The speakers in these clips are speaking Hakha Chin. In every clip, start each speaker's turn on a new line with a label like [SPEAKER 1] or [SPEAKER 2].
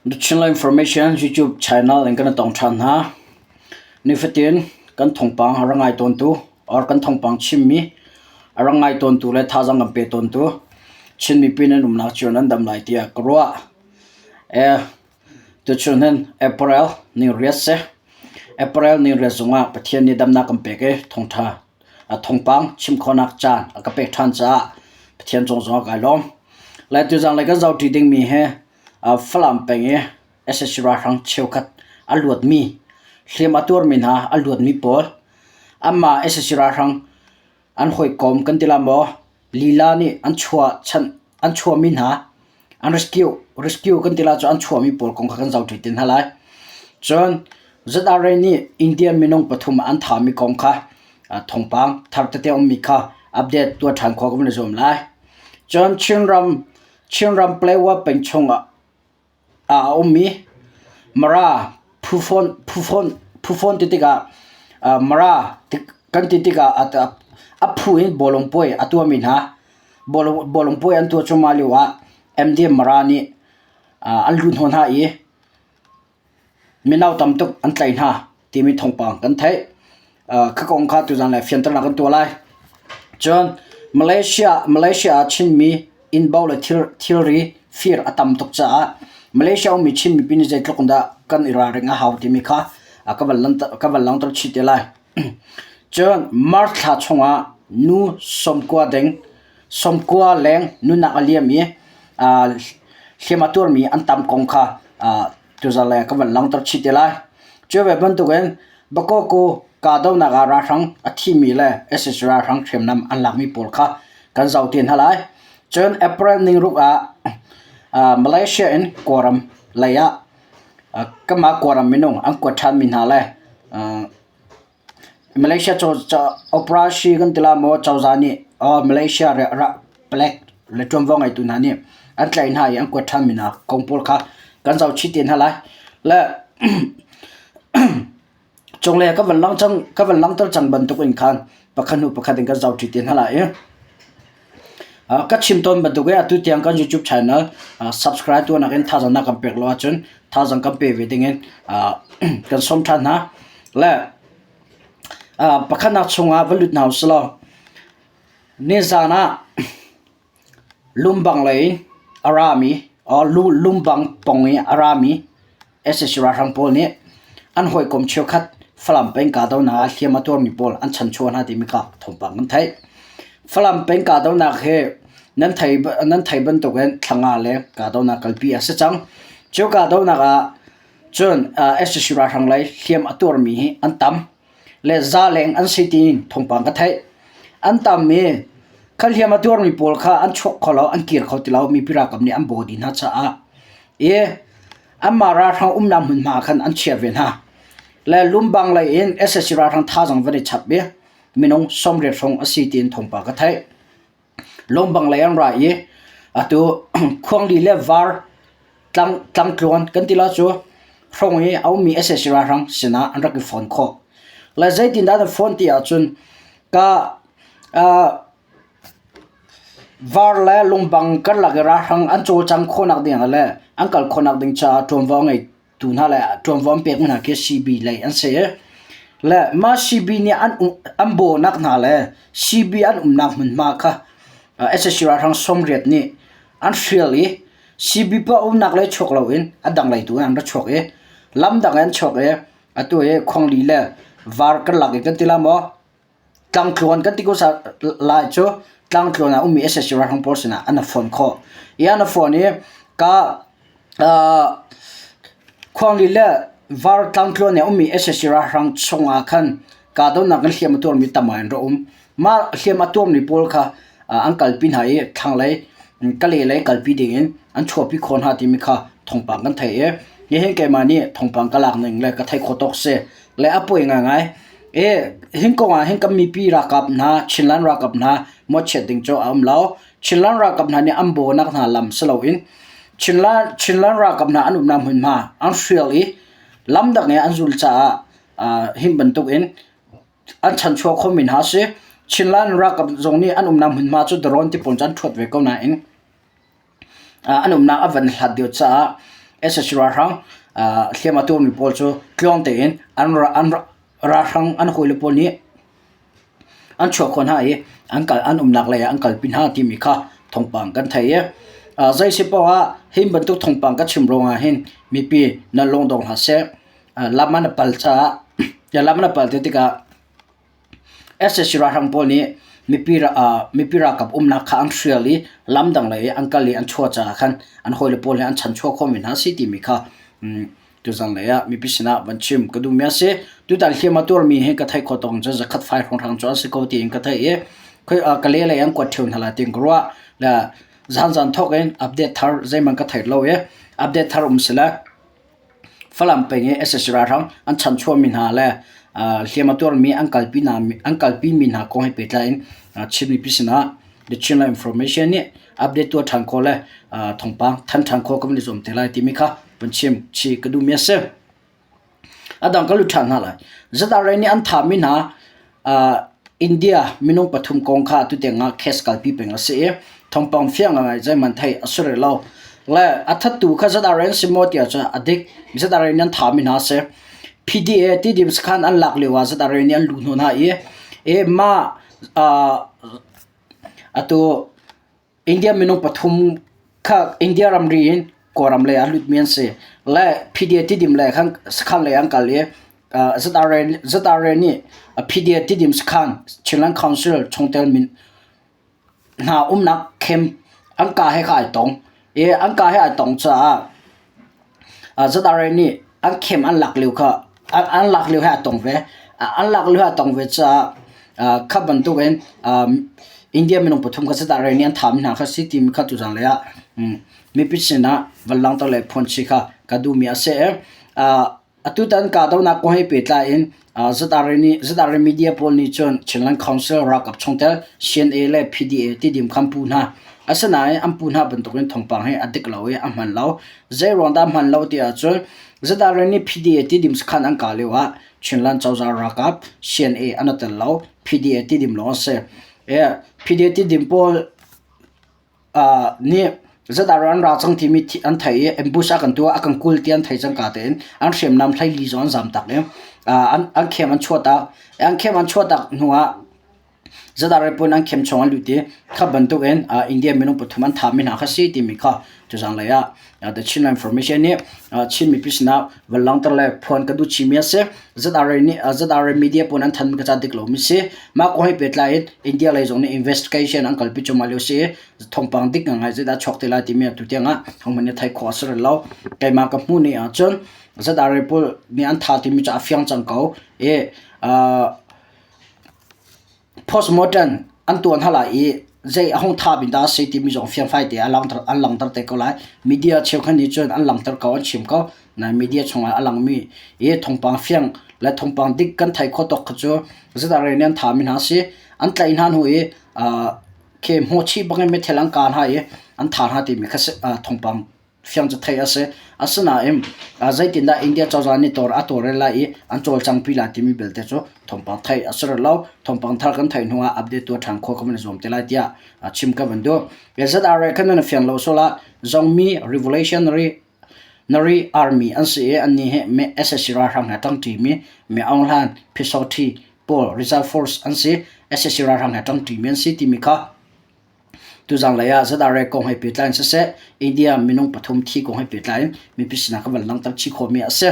[SPEAKER 1] The Chinland Information YouTube channel in kan tong ṭhan hna. Nifatin kan thawngpang a ra ngai tawntu or kan thawngpang chimmi a ra ngai tawntu le thazaang kan pe tawntu Chin mipi nan umnak cio nan dam lai tiah ka ruah. Eh, tuchun hin April ni riat si. April ni riat zongah Pathian nih damnak kan pek i thawngṭha a thawngpang chim khawhnak caan a ka pek ṭhan caah Pathian cung zongah kai lawm. Lai tuzang lei kan zohṭi dingmi hi Falam peng i sac ralhrang cheukhat a luatmi, hliam a tuarmi hna a luatmi pawl anmah sac ralhrang an hawikom kan ti la maw lila nih an chuah chanh an chuahmi hna an rescue rescue kan ti la cu an chuahmi pawl kong kha kan zohṭi te hna lai. Cun ZRA nih India minung pathum an thahmi kong kha thawngpang thar tete a ummi kha update tuah ṭhan khawh kan i zuam lai. Cun Chinram Chinram Playwa peng chungah a ummi Mara phufawn phufawn phufawn ti tikah Mara kan ti tikah a phu in bawlung puai a tuahmi hna bawlung puai an tuah cuahmah lioah MDM Mara nih an lut hnawh hna i Mino tam tuk an tlaih hna timi thawngpang kan theih. Kha kong kha tuzan le fianternak kan tuah lai. Cun Malaysia Malaysia ah Chinmi innbo le thilri fir a tam tuk caah Malaysia ummi Chin mipi nih zeitluk in dah kan i ralring a hau timi kha ka van ka van langhter chih te lai. Cun March thla chungah nu sawmkua ding sawmkua leng nunnak a liam i hliam a tuarmi an tam kong kha tuzarh le ka van langhter chih te lai. Cu ve bantukin Bakoku kahdohnak ah ralhrang a thimi le sac ralhrang hriamnam an lakmi pawl kha kan zoh te hna lai. Cun April ningruk ah Malaysia in Kawlram lei ah kanmah Kawlram minung an kuat ṭhanmi hna le Malaysia operasi kan ti la maw cozah nih Malaysia palek le ṭuanvo ngeitu hna nih an tlaih hna i an kuat ṭhanmi hna kong pawl kha kan zoh chih te hna lai. Le cunglei ka van lang cang ka van langhter cang bantuk in khan pakhat hnu pakhat in kan zoh ṭi te hna lai i ka chim tawn bantuk in atu tiang kan YouTube channel subscribe tuahnak in thazaang na kan pek lo ahcun thazaang kan pe ve dingin kan sawm ṭhan hna. Le pakhatnak chungah va lut hna usih law nizan ah lumbang lei a rami or lumbang pong i a rami sac ralhrang pawl nih an hawikom cheukhat Falam peng kahdohnak ah hliam a tuarmi pawl an chanchuah hna timi kha thawngpang kan theih. Falam peng kahdohnak hi nan thei nan thei bantukin thla nga le kahdohnak kalpi a si cang. Cu kahdohnak ah Cun sac ralhrang lei hliam a tuarmi hi an tam le za leng an si tiin thawngpang ka theih. An tam i kha hliam a tuarmi pawl kha an chuak kho lo, an kir kho ti lo. Mipi ralkap nih an baw dih hna caah i anmah ralhrang umnak hmunhma ah khan an chiah ve hna. Le lumbang lei in sac ralhrang thazaang van i chap i minung 80 hrawng a si tiin thawngpang ka theih. Lumbang lei an ra i atu khuangli le var tlangtluan kan ti la cu hrawng i a ummi sac ralhrang sinah an rak i fon khawh. Le zeitindah an fon ti ahcun ka var le lungbang karlak i ralhrang an cawlcang khawhnak ding le an kal khawhnak ding caah ṭuanvo a ngei tu hna le ṭuanvo an pekmi hna khi CB lei an si. Le mah CB nih an an bawhnak hna le CB an umnak hmunhma kha sac ralhrang 80 nih an hrial i CB pa umnak lei chuak loin a dang lei tu in an ra chuak i lam dang in an chuak i atu hi khuangli le var karlak in kan ti la maw Tlangtluan kan ti ko lai cu tlangtluan ah ummi sac ralhrang pawl sinah an phone khawh. I an phone i ka khuangli le var tlangtluan i a ummi sac ralhrang chungah khan kahdohnak in hliam a tuarmi tam ngai an rak um. Mah hliam a tuarmi pawl kha an kalpi hna i thlanglei Kalay lei kalpi dingin an chuahpi khawh hna timi kha thawngpang kan theih i nihin keimah nih thawngpang ka lak ning le ka theih khawh tawk si. Le a puai ngaingai. I hin kong ah hin kan mipi ralkap hna Chinland ralkap hna mawhchiat ding cu a um lo. Chinland ralkap hna nih an bawnak hna lam si loin Chinland Chinland ralkap hna an umnak hmunhma an hrial i lam dang i an zul caah hin bantuk in an chanchuah khomi hna a si. Chinland ralkap zong nih an umnak hmunhma cu drone ti pawl cu an ṭhuat ve ko nain an umnak a van hlat deuh caah SSC ralhrang hliam a tuarmi pawl cu tluang tein an ralhrang an hawile pawl nih an chuah khawh hna i an kal an umnak lei ah an kalpi hna timi kha thawngpang kan thei i zei si paoh ah hi bantuk thawngpang ka chim ruangah hin mipi nan lungdong hlah seh. Lam an pal caah lam an pal tikah sac ralhrang pawl nih mipi ralkap umnak kha an hrial i lam dang lei i an kal i an chuah caah khan an hawile pawl he an chanchuah khawhmi hna a si timi kha Tuzan lei ah mipi sinah van chim ka duhmi a si. Tutan hliam a tuarmi hi ka theih khawh tawk cu zakhat fai hrawnghrang cu an si ko tiin ka theih i khoi ka le lei an kuat ṭheo hna lai tiin ka ruah. Le zanzan thawk in update thar zeihmanh ka theih lo i update thar um sile Falam peng i sac ralhrang an chanchuahmi hna le hliam a tuarmi an kalpi hna an kalpi mi hna kong he pehtlai in Chin mipi sinah The Chinland Information nih update tuah ṭhan khawh le thawngpang thanh ṭhan khawh kan i zuam te lai timi kha van chim chih ka duhmi a si. A dang ka lut ṭhan hna lai. ZRA nih an thahmi hna India minung pathum kong kha atu tiang ah case kalpi peng a si i thawngpang fiang ngai zeihmanh theih a si rih lo. Le a thattu kha ZRA an si maw tiah cun a dik. ZRA nih an thahmi hna a si. PDA Tidim sakhan an lak lio ah ZRA nih an luh hnawh hna i e mah atu India minung pathum kha India ramri in Kawlram lei ah lutmi an si. Le PDA Tidim lei khan sakhan lei an kal i ZRA, ZRA nih PDA Tidim sakhan Chinland Council chungtel min hna umnak camp an ka he kha ai tong. I an ka he ai tong caah ZRA nih an khem an lak lio kha an lak lio he aa tong ve. An lak lio he aa tong ve caah kha bantukin India minung pathum kha ZRA nih an thahmi hna kha si timi kha tuzan lei ah mipi sinah van langhter le phuanchi kha ka duhmi a si. Atutan kahdohnak kong he pehtlai in ZRA nih ZRA media pawl nih cun Chinland Council ralkap chungtel CNA le PDA tidim kha an puh hna. Asinain an puh hna bantukin thawngpang hi a dik lo i a hman lo. Zei ruang dah a hman lo ti ahcun ZRA nih PDA tidim sakhan an kah lio ah Chinland cozah ralkap CNA an i tel lo. PDA tidim lawng a si. PDA tidim pawl nih zedah an ra cang timi an theih i ambush a kan tuah a kan kul ti an theih cangka tein an hriamnam hleili zong an zam tak i an khem an chuah tak an khem an chuah tak hnu ah zedah repun an khem chung an lut i kha bantuk in India minung pathum an thahmi hna kha si timi kha tuzang lei ah The Chinland Information nih Chin mipi sinah van langhter le phuan ka duh chimi a si. ZRA nih ZRA media pawl an thanmi ka ca dik lomi si. Mah kong he pehtlai in India lei zong nih investigation an kalpi cuahmah lio si i thawngpang dik ngai zeidah chuak te lai timi atu tiang ah hohmanh nih theih khawh a si rih lo. Keimah ka hmuh ni ahcun ZRA pawl nih an tha timi cu a fiang cang ko i Postmortem an tuah hna lai i zei a hung tha bik dah a si timi zong fiangfai te an langhter te ko lai. Media cheukhat nih cun an langhter ko, an chim ko. Nain media chungah a langmi i thawngpang fiang le thawngpang dik kan theih khawh tawk kha cu zeidah rian an thami hna a si. An tlaih hna hnu i khi hmawchih bangin meithal an kah hna i an thah hna timi kha thawngpang fiang cu theih a si. Asinain zeitindah India cozah nih tawr a tawlrel lai i an cawlcangpi lai timi belte cu thawngpang theih a si rih lo. Thawngpang thar kan theih hnu ah update tuah ṭhan khawh kan van i zuam te lai tiah chim ka van duh. ZRA khan nan fiang lo sual ah Zongmi Revolutionary Nari Army an si i annih hi sac ralhrang he ṭangṭimi Mi Aung Hlaing Phisawṭhi pawl Reserve Force an si. sac ralhrang he ṭangṭimi an si timi kha Tuzanglei ah ZRA kong he pehtlai in siseh, India minung pathum thi kong he pehtlai in mipi sinah ka van langhter chih khawhmi a si.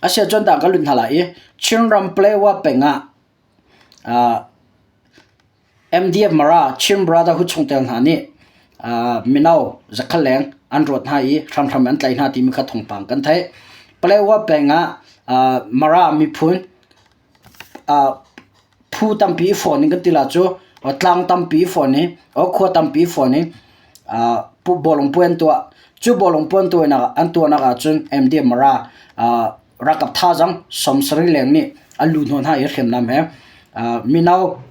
[SPEAKER 1] Asiahcun dah ka lut hna lai i Chinram Palewa peng ah MDF Mara Chin Brotherhood chungtel hna nih mino zakhat leng an rawt hna i hramhram an tlaih hna timi kha thawngpang kan theih. Palewa peng ah Mara miphun Phu tampi i fawn in kan ti la cu tlang tampi i fawn i khua tampi i fawn i bawlung puai an tuah. Cu bawlung puai an tuahnak ahcun MD Mara ralkap thazaang 70 leng nih an lu hnawh hna i hriamnam he mino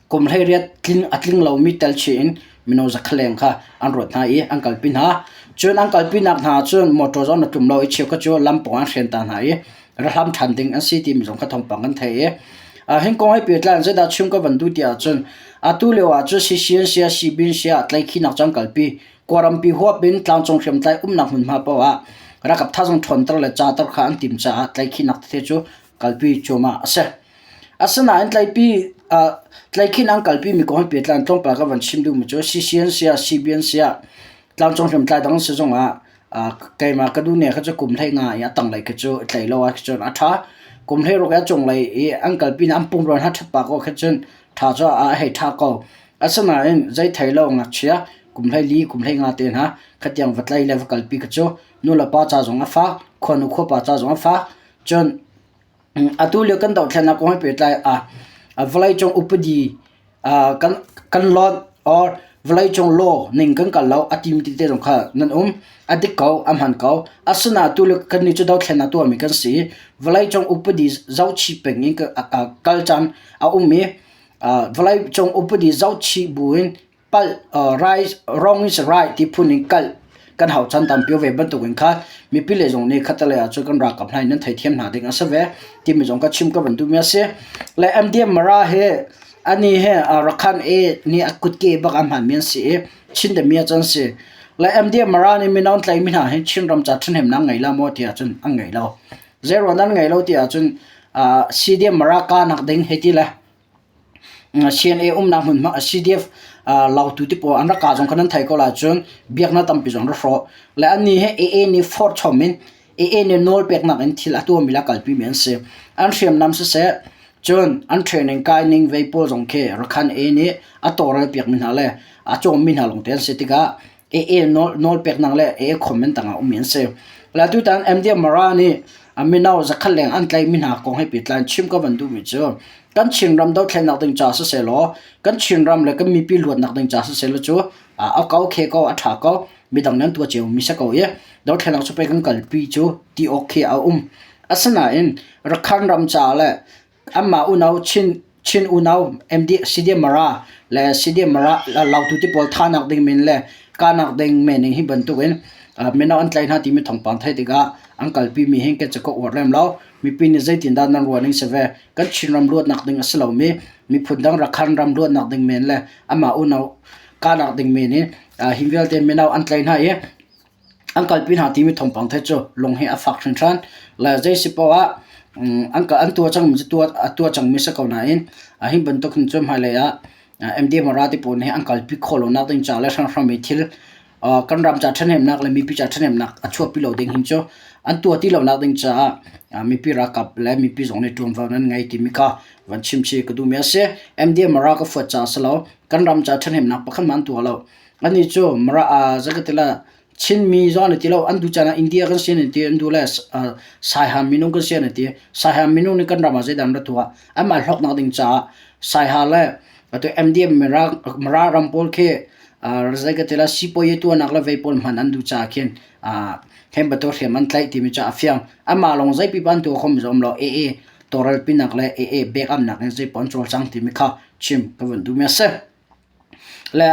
[SPEAKER 1] kum 18 a tling lomi tel chih in mino zakhat leng kha an ruat hna i an kalpi hna. Cun an kalpinak hna ahcun motor zong na tlum lo i cheukhat cu lam pawng an hren ta hna i ra hlam ṭhan ding an si timi zong kha thawngpang kan theih i hin kong he pehtlai in zeidah chim ka van duh ti ahcun atu lio ah cun CCN sia CBN sia tlaihkhihnak cu an kalpi. Kawlrampi huap in tlangcung hriamtlai umnak hmunhma paoh ah ralkap thazaang ṭhawnter le cater kha an timh caah tlaihkhihnak tete cu kalpi cuahmah a si. Asinain tlaihkhih an kalpimi kong he pehtlai in tlawmpal ka van chim duhmi cu CCN siah CBN siah tlangcung hriamtlai dang si zongah keimah ka duh ne kha cu kum 15 i a tanglei khi cu i tlei lo ahcun a ṭha. Kum 16 i a cunglei i an kalpi hna an pumrua hna ṭhat pah ko khin cun ṭha cu a hei ṭha ko. Asinain zei thei lo ngakchia kum 14 kum 15 te hna khatiang va tlei le va kalpi kha cu nulepa ca zong a fak, khuanu khuapa ca zong a fak. Cun atu lio kan dohthlennak kong he pehtlai ah vawleicung upadi kan lonh or vawleicung law ning kan kal lo a timi tete zong kha nan um. A dik ko, a hman ko. Asinain atu lio kannih cu dothlennak tuahmi kan si i vawleicung upadi zohchih peng in kal caan a um i vawleicung upadi zohchih buin palh right wrong is right ti phun in kalh kan hau chan tampi ve bantuk in kha mipi le zong nih khatalei ah cun kan ralkap hna in nan theithiam hna ding a si ve timi zong ka chim ka van duhmi a si. Le MDM Mara hi ani he Rakhan e nih a kutke bak a hmanmi an si i Chin demi a can si. Le MDM Mara nih mino an tlaihmi hna hi Chinram ca ṭhahnemnak ngei la maw ti ahcun an ngei lo. Zeiruang an ngei lo ti ahcun CDM Mara kanak ding hei ti le CNA umnak hmunhma CDF lautu te pawl an rak kah zong kha nan theih ko lai cun biaknak tampi zong an rak hrawh. Le annih hi AA nih forh chom in AA nih nawl peknak in thil a tuahmi le a kalpimi an si. An hriamnam siseh cun an training kai ning vei pawl zong khi Rakhan A nih a tawlrel piakmi hna le a cawmmi hna lawngte an si tikah AA nawl peknak le AA comment tangah ummi an si. Le tutan MDM Mara nih mino zakhat leng an tlaihmi hna kong he pehtlai in chim ka van duhmi cu kan Chinram dothlennak ding ca sisehlaw kan Chinram le kan mipi luatnak ding ca sisehlaw cu a ko khe ko a ṭha ko midang nih an tuah ciomi si ko i dothlennak cu pei kan kalpi cu ti awk khi a um. Asinain Rakhan ram ca le Anmah unau Chin Chin unau MD CDM Mara le CDM Mara lautu ti pawl thahnak ding men le kahnak ding men in hi bantukin mino an tlaih hna timi thawngpang theih tikah an kalpi mi hin ke cu ka uar lem lo. Mipi nih zeitindah nan ruah ning si ve? Kan Chinram luatnak ding a si lomi miphun dang Rakhan ram luatnak ding men le amah unau kahnak ding men in hi vialte mino an tlaih hna i An kalpi hna timi thawngpang theih cu lung hi a fak hringhran. Le zei si paoh ah an an tuah cangmi cu tuah a tuah cangmi si ko nain hi bantuk hin cun hmailei ah MDMRA ti pawl nih an kalpi khawh lonak ding ca le hranghram i thil kan ram ca ṭhahnemnak le mipi ca ṭhahnemnak a chuahpi lo ding hin cu an tuah ti lonak ding caah mipi ralkap le mipi zong nih ṭuanvo nan ngei timi kha van chim chih ka duhmi a si. MDMRA ka fuat caah a si lo. Kan ram ca ṭhahnemnak pakhat hmanh an tuah lo. Anih cu Mara zeikatila Chinmi zong an ti lo, an duh caan ah India kan si an ti, an duh le Saiha minung kan si an ti. Saiha minung nih kan ram ah zeidah an ra tuah? Anmah hlawknak ding caah Saiha le atu MDM Mara, Mara ram pawl khi zeikatila sipuayi tuahnak le vei pawl hman an duh caah khin hem bantuk hriam an tlaih timi cu a fiang. Amah lawng zeipipa an tuah khomi zong um lo. AA tawlrel pinak le AA biakamnak in zeipaoh an cawlcang timi kha chim ka van duhmi a si. Le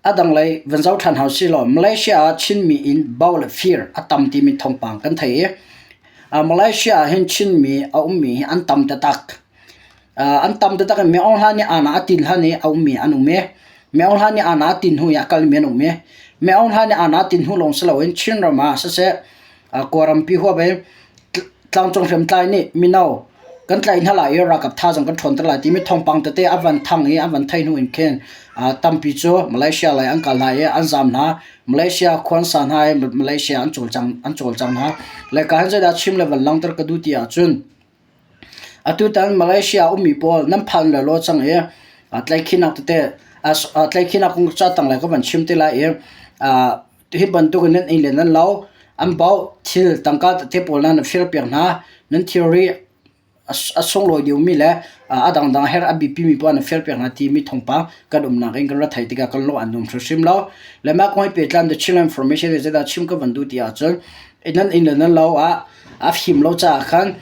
[SPEAKER 1] a danglei van zoh ṭhan hau silaw Malaysia ah Chinmi inn bo le fir a tam timi thawngpang kan thei i Malaysia ah hin Chinmi a ummi hi an tam taktak. An tam taktak i Myo Hla nih aana a tin hlan i a ummi an um i Myo Hla nih aana a tin hnu i a kalmi an um i Myo Hla nih aana a tin hnu lawng si loin Chinram ah siseh Kawlrampi huap in Tlangcung hriamtlai nih mino kan tlaih hna lai i ralkap thazaang kan ṭhawnter lai timi thawngpang tete a van thang i an van theih hnu in khin tampi cu Malaysia lei an kal hna i an zaam hna. Malaysia khua an sa hna i Malaysia an cawlcang an cawlcang hna. Le ka hin zeidah chim le van langhter ka duh ti ahcun atutan Malaysia ummi pawl nan phan lelaw cang i tlaihkhihnak tete tlaihkhihnak kong ca tanglei ka van chim te lai i Hi bantuk in nan inn le nan lo, an bauh, thil tangka tete pawl nan firpiak hna. Nan thilri a sunglawi deuhmi le a dangdang herh a biapimi paoh nan firpiak hna timi thawngpang kan umnak in kan ra theih tikah kan lung an nuam hrimhrim lo. Le mah kong he pehtlai The Chinland Information nih zeidah chim ka van duh ti ahcun nan inn le nan lo ah a fim lo caah khan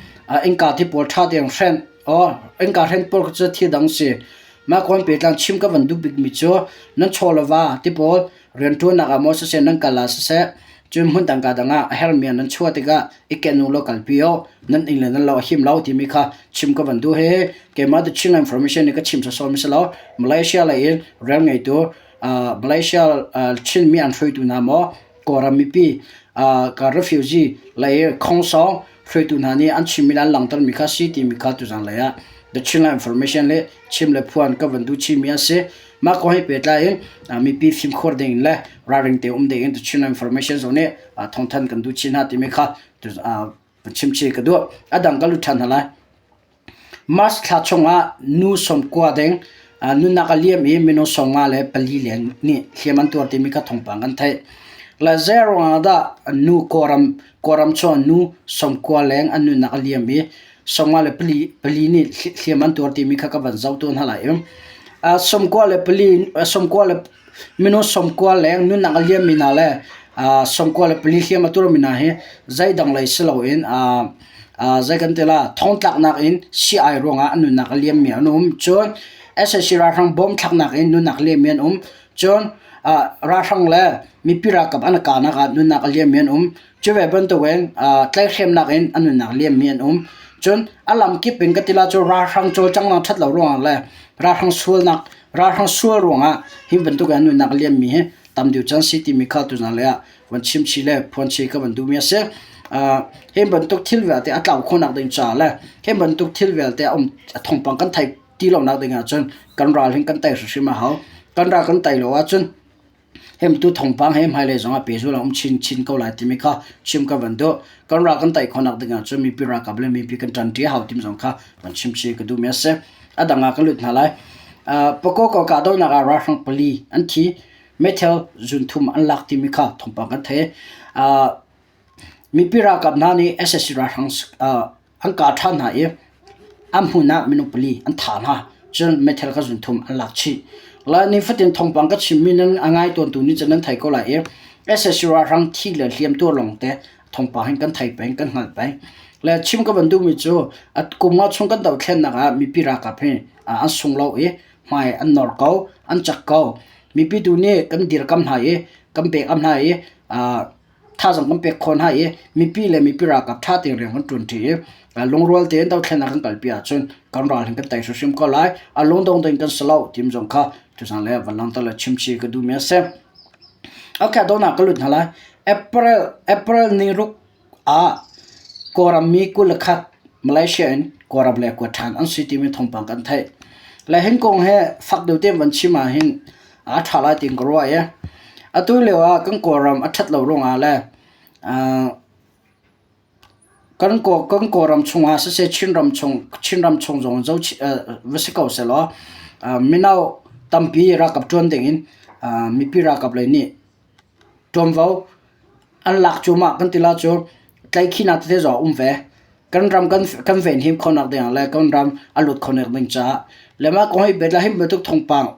[SPEAKER 1] innka te pawl ṭha tein hrenh aw innka hrenh pawl cu thil dang si. Mah kong he pehtlai chim ka van duh bikmi cu nan chaw le va ti pawl Rianṭuannak ah maw siseh nan kal ah siseh cun hmun dang ka dang ah a herhmi ah nan chuah tikah i ken u law kalpi u. Nan inn le nan lo a him lo timi kha chim ka van duh. Hi keimah The Chin Information nih ka chim sawsawmi si lo. Malaysia lei in rian ngeitu Malaysia Chinmi an hruaitu hna maw Kawlram mipi ka refugee lei khongsawng hruaitu hna nih an chimmi le an langhtermi kha si timi kha tuzan lei ah The Chinland Information le chim le phuan ka van duh chihmi a si. Mah kong he pehtlai in mipi fimkhur ding le ralring te um ding in The Chinland Information zong nih thawngthan kan duh chin hna timi kha van chim chih ka duh. A dang ka lut ṭhan hna lai. March thla chungah nu 90 deng nunnak a liam i minung 54 leng nih hliam an tuar timi kha thawngpang kan theih. Le zei ruangah dah nu Kawlram Kawlram chung nu 90 leng an nunnak a liam i 54 nih hliam an tuar timi kha ka van zoh tawn hna lai i 94 94 Minung 90 leng nunnak a liammi hna le 94 hliam a tuarmi hna hi zeidang lei si loin zei kan ti la thongtlaknak in sii-ai ruangah an nunnak a liammi an um. Cun sac ralhrang bom thlaknak in nunnak liammi an um. Cun ralhrang le mipi ralkap an i kahnak ah nunnak a liammi an um. Cu ve bantukin tlaihhremnak in an nunnak liammi an um. Cun a lamkip in ka ti la cu ralhrang cawlcanghnak ṭhat lo ruangah le ralhrang sualnak ralhrang sual ruangah hi bantuk in an nunnak liammi hi tam deuh can si timi kha tuzan lei ah van chim chih le phuan chih ka van duhmi a si. Hi bantuk thil vialte a tlau khawhnak ding caah le hi bantuk thil vialte a um a thawngpang kan theih ti lonak ding ahcun kan ral hin kan tei hrimhrim a hau. Kan ral kan tei lo ahcun Hemtu thawngpang he hmailei zongah pehzul a um chinchin ko lai timi kha chim ka van duh. Kan ral kan tei khawhnak ding ahcun mipi ralkap le mipi kan ṭanṭi a hau timi zong kha van chim chih ka duhmi a si. A dang ah ka lut hna lai. Pakoko kahdohnak ah ralhrang pali an thi. Meithal zunthum an lak timi kha thawngpang kan theih. Mipi ralkap hna nih sac ralhrang an kah ṭhan hna i an hmun ah minung pali an thah hna. Cun meithal kha zunthum an lak chih. Lai nifatin thawngpang ka chimmi nan a ngai tawntu nih cun nan thei ko lai i sac ralhrang thi le hliam tuar lawng te thawngpang hin kan thei peng kan hngalh peng. Le chim ka van duhmi cu a kum nga chung kan dohthlennak ah mipi ralkap hi an sung lo i hmai an nor ko, an cak ko. Mipi tu nih kan dirkam hna i kan pekam hna i thazaang kan pek khawh hna i mipi le mipi ralkap ṭha tein rian kan ṭuanṭi i lungrual tein dothlennak kan kalpi ahcun kan ral hin kan tei hrimhrim ko lai. A lungdong ding kan si lo tim zong kha tuzaan le van langhter le chimchih ka duhmi a si. Okay, donak ka lut hna lai. April April ni ruk ah Kawlram mi 21 Malaysia in Kawlram le kuat ṭhan an si timi thawngpang kan theih. Le hin kong he fak deuh tein van chim ahhin a ṭha lai tiin ka ruah i atu lio ah kan Kawlram a ṭhat lo ruangah le kan kan Kawlram chungah siseh Chinram chung Chinram chung zong zo va si ko sehlaw mino tampi ralkap ṭuan dingin mipi ralkap lei nih ṭuanvo an lak cuahmah kan ti la cu tlaihkhihnak tete zong a um ve. Kan ram kan kan venhim khawhnak dingah le kan ram a lut khawhnak ding caah le mah kong hi Bethlehem bantuk thawngpang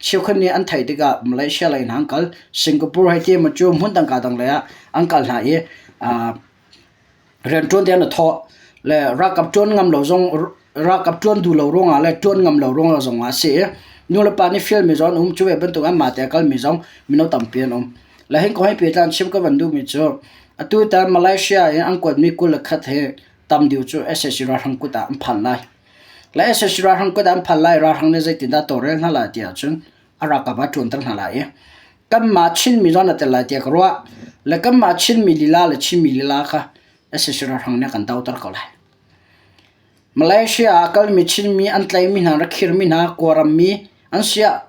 [SPEAKER 1] cheukhat nih an theih tikah Malaysia lei hna an kal, Singapore hei ti maw cu hmun dang ka dang lei ah an kal hna i Rianṭuan te an i thawh le ralkap ṭuan ngam lo zong ralkap ṭuan duh lo ruangah le ṭuan ngam lo ruangah zongah a si i nulepa nih fialmi zong an um. Cu ve bantuk anmah te a kalmi zong mino tampi an um. Le hin kong he pehtlai chim ka van duhmi cu atu tan Malaysia in an kuatmi 21 hi tam deuh cu sac ralhrang kut ah an phan lai. Le sac ralhrang kut ah an phan lai ralhrang nih zeitindah tawlrel hna lai ti ahcun a ralkap ah ṭuanter hna lai i kanmah Chinmi zong na tel lai tiah ka ruah. Le kanmah Chinmi lila le Chinmi lila kha sac ralhrang nih a kan doter ko lai. Malaysia ah kalmi Chinmi an tlaimi hna rak khirmi hna Kawlram mi an siah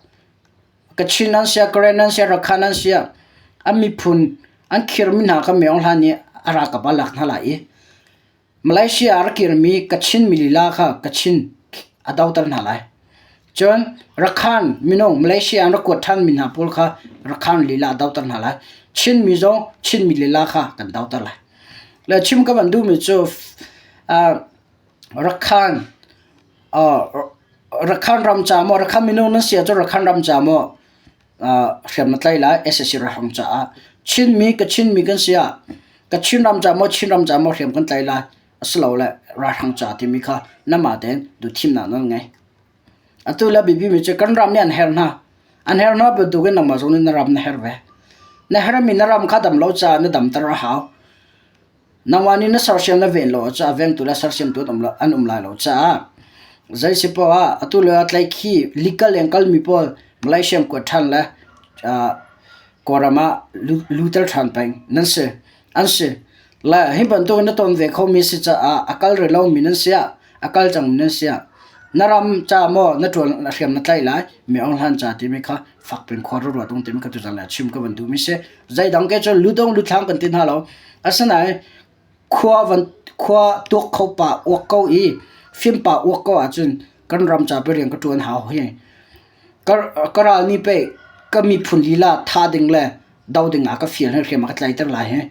[SPEAKER 1] Kachin an siah Karen an siah Rakhan an siah an miphun an khirmi hna kha Myo Hlan nih a ralkap ah lak hna lai i Malaysia ah a rak kirmi Kachin mi lila kha Kachin a doter hna lai. Cun Rakhan minung Malaysia an rak kuat ṭhanmi hna pawl kha Rakhan lila a doter hna lai. Chinmi zong Chinmi lila kha kan doter lai. Le chim ka van duhmi cu Rakhan Rakhan ram ca maw Rakhan minung nan si ahcun Rakhan ram ca maw hriam na tlaih lai sac ralhrang caah Chinmi Kachinmi kan si ah Kachin ram ca maw Chin ram ca maw hriam kan tlaih lai asilole ralhrang ca timi kha nanmah tein duhthimnak nan ngei. Atu le biapi mi cu kan ram nih an her hna. An her hna bantukin nangmah zong nih na ram na her ve. Na hermi na ram kha dam lo caah na damter a hau. Nangmah nih na sersiam na ven lo ahcun a vengtu le sersiamtu an um lai lo caah zei si poah ah atu lio ah tlaihkhih legal in kalmi pawl Malaysia kuat ṭhan le Kawlram ah luter ṭhan peng nan si. An si. Le hi bantuk na ton ve khomi si caah a kal rih lomi nan si ah, a kal cangmi nan si ah, na ram ca maw na ṭuan na hriam na tlaih lai, mi Aung Hlan ca timi kha fak pin khua ruat ung timi kha tuzan le chim ka van duhmi si. Zeidang ke cun ludong luthlang kan ti hna lo. Asinain khua van khua tuak kho pa uak ko i fim pa uak ko ahcun kan ram ca pe rian ka ṭuan hau hi. Ka ral nih pei ka miphun lila tha ding le do ding ah ka fial hi hriam a ka tlaiter lai hi.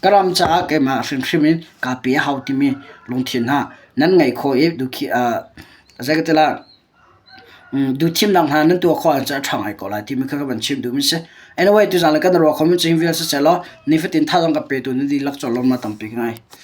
[SPEAKER 1] Ka ram caah keimah hrimhrim in kaa pe a hau timi lungthin hna nan ngeih khawh i dukhi zei ka ti lai duhthimnak hna nan tuah khawh ahcun a ṭha ngai ko lai timi kha ka van chim duhmi si. Anyway, tuzaan le kan ruah khomi cu hi vial siseh law nifatin thazaang ka petu nan dihlak cu lawmnak tampi ka ngei.